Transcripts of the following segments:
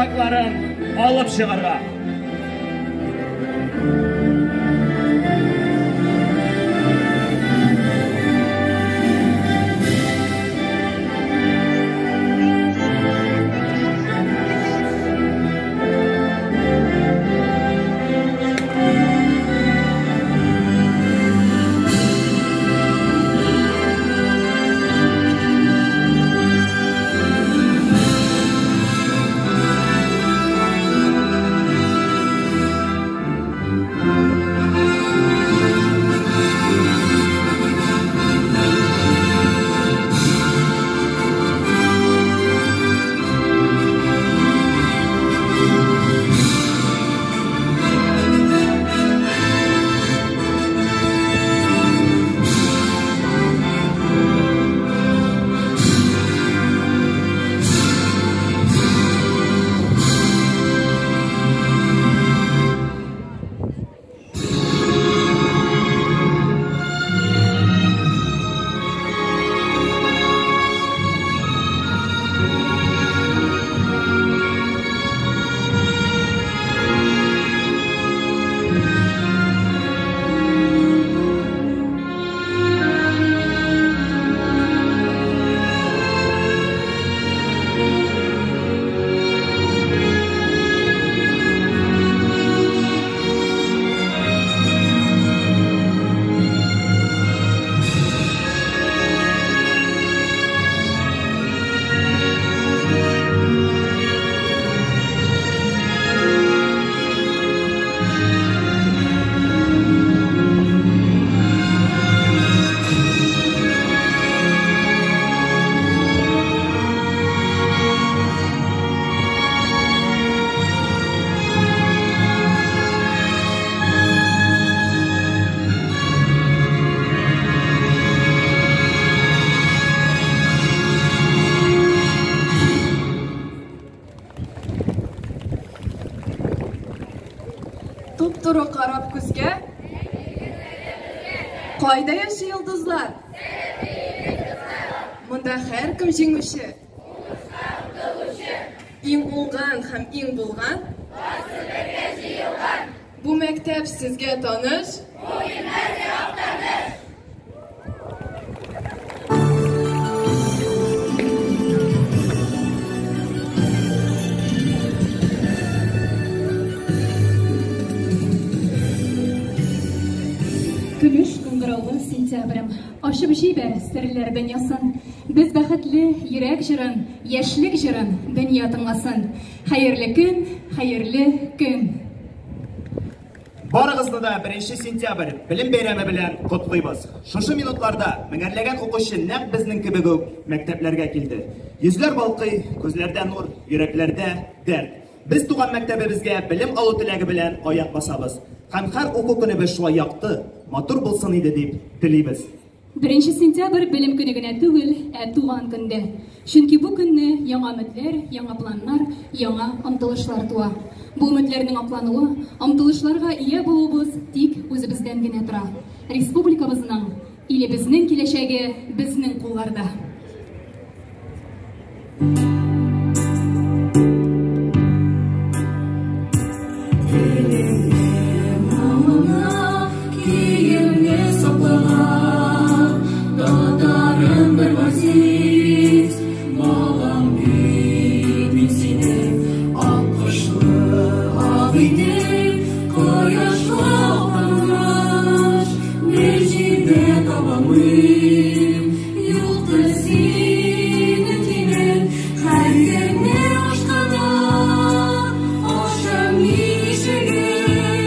флагларын алып чыгарга. Туп-туры карап күзгә, кайда яши йолдызлар? Монда һәркем җиңүче. Иң уңган һәм иң булган. Бу мәктәп сезгә таныш. Бу гимназия Актаныш. Көмеш кыңгыраулы сентябрем, ачып җибәр серләр дөньясын. Без бәхетле йөрәк җырын, яшьлек җырын дөнья тыңласын. Хәерле көн, хәерле көн. Барыгызны да 1 сентябрь белем бәйрәме белән котлыйбыз. Шушы минутларда меңәрләгән укучы нәкъ безнең кебек үк мәктәпләргә килде. Йөзләр балкый, күзләрдә нур, йөрәкләрдә дәрт. Без туган мәктәбебезгә белем алу теләге белән аяк басабыз. Һәм һәр уку көнебез шулай якты, матур булсын иде дип телибез. 1 сентябрь белем көне генә түгел, ә туган көндә. Чөнки бу көнне яңа өметләр, яңа планнар, яңа омтылышлар туа. Бу өметләрнең аклануы, омтылышларга ия булуыбыз тик үзебездән генә тора. Республикабызның, илебезнең киләчәге безнең кулларда. Һәркемне ашкана, ашам ишеген.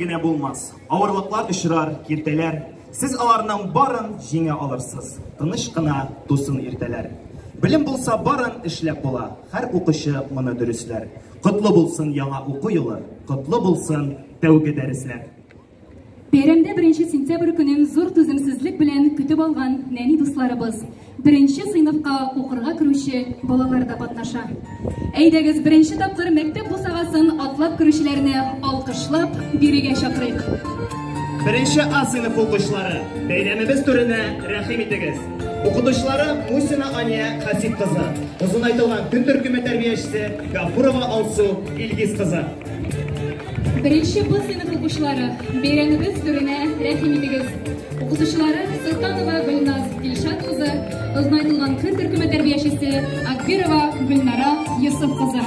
генә булмас. Авырлыклар очрар, киртәләр. Сез аларның барын җиңә алырсыз. Тыныч кына тусын иртәләр. Белем булса барын эшләп була. Һәр укучы моны дөресләр. Котлы булсын яңа уку елы, котлы булсын тәүге дәресләр. Бәйрәмдә 1 сентябрь көнен зур түземсезлек белән көтеп алган нәни дусларыбыз, беренче сыйныфка укырга керүче балалар да катнаша. Әйдәгез, беренче тапкыр мәктәп бусагасын атлап керүчеләрне алкышлап бирегә чакырыйк. Беренче А сыйныф укучылары, бәйрәмебез түренә рәхим итегез. Укытучылары Мусина Ания Хасип кызы, озынайтылган көн төркеме тәрбиячесе Гафурова Алсу Илгиз кызы. Беренче Б сыйныф укучылары, бәйрәмебез түренә рәхим итегез. Укытучылары Солтанова Гөлназ Илшат кызы, озынайтылган көн төркеме тәрбиячесе Акбирова Гөлнара Йосыф кызы.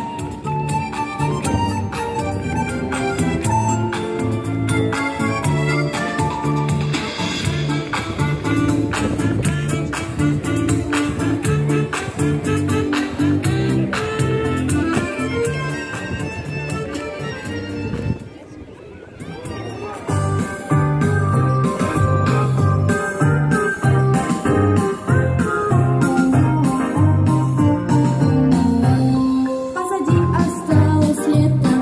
Позади осталось лето.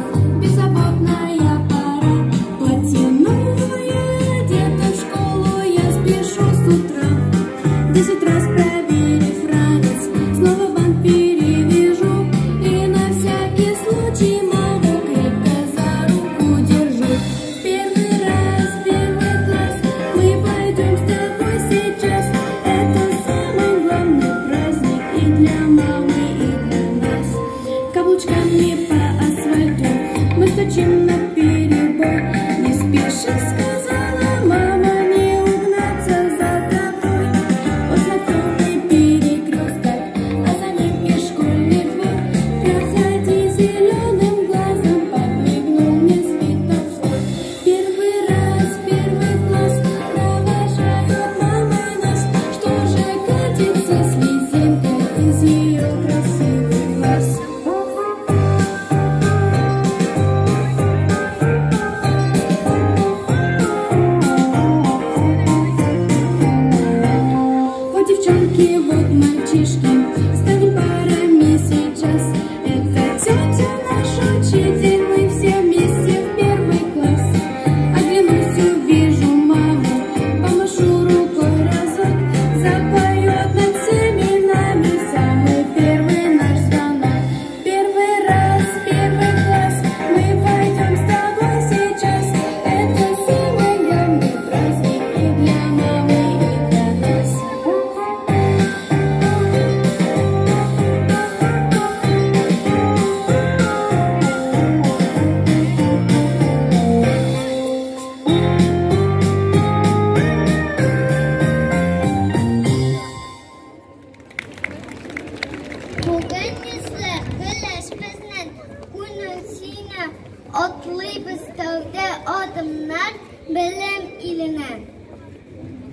Атлыйбыз тәүге адымнар белем иленә.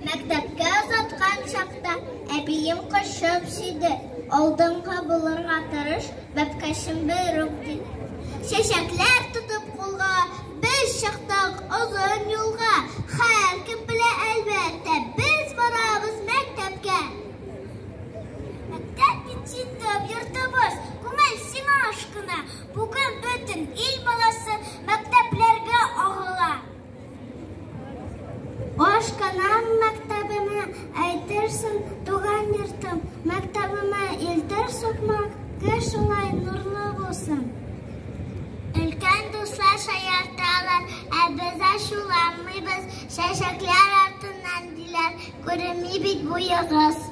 Мәктәпкә озаткан чакта әбием кочып сөйде. Алдыңгы булырга тырыш, бәбкәшем берүк диде. Чәчәкләр тотып кулга, без чыктык озын юлга. Һәркем белә әлбәттә, без барабыз мәктәпкә. Мәктәп бит җитеп йортыбыз, күңел сиңа ашкына. Бүген бөтен ил баласы мәктәпләргә агыла. Ашканам мәктәбемә, әйтерсең туган йортым. Мәктәбемә илтер сукмак, гел шулай нурлы булсын. Өлкән дуслар шаярталар, ә без ачуланмыйбыз. Чәчәкләр артыннан диләр, күренми бит буегыз.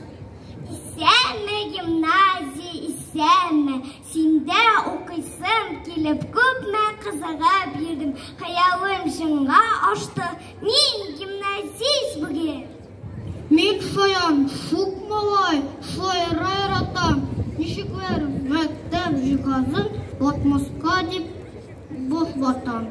Исәнме, гимназия, исәнме, синдә укыйсым килеп, күпме кызыгып йөрдем. Хыялым чынга ашты, мин гимназист бүген. Мин шаян, шук малай, шаяра яратам. Ничекләр мәктәп җиһазын ватмаска дип баш ватам.